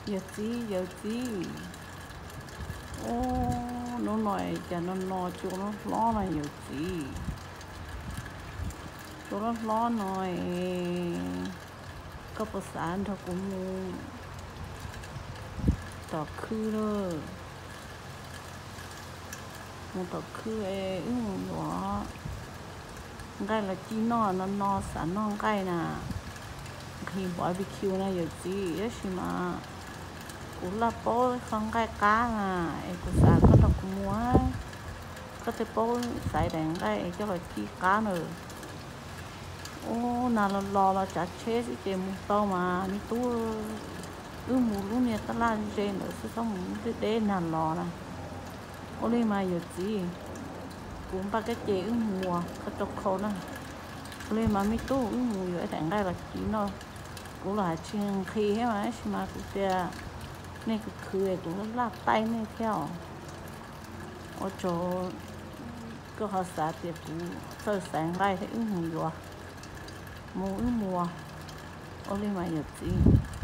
Yawm txiv, yawm txiv, ub, hnub no cas no no cua loj hlob na yawm txiv. Cua loj hlob no es, koj puas xav nrog kuv mus tom khw lawm? Mus tom khw es wb mus yuav nqaij los ci noj, no no xav noj nqaij na. Nqhis barbecue na yawm txiv, tab sis mas kuv laj paub qho nqaij qab na, es kuv xav koj nrog kuv mus. Koj twb paub xaiv daim nqaij es coj los ci qab na. Ub, nag los los los tsav tsheb xwb ces mus tau mas me tub. Wb mus lub niag taj laj ze ntawd xwb, txhob mus lub deb deb nag los na. Ua li mas yawm txiv, kuv npaj koj ces wb mus ua koj rau khau na. Ua li mas me tub, wb mus yuav ib daim nqaij los ci noj. Kuv los hais tsis nqhis thiab mas, tab sis mas kuv tias nej khwv khwv es kuv laj taij nej thiab os. Ua tsaug koj ho xav tias kuv txawj xaiv nqaij thiab, wb mus yuav, mus wb mus. Ua li mas yawm txiv.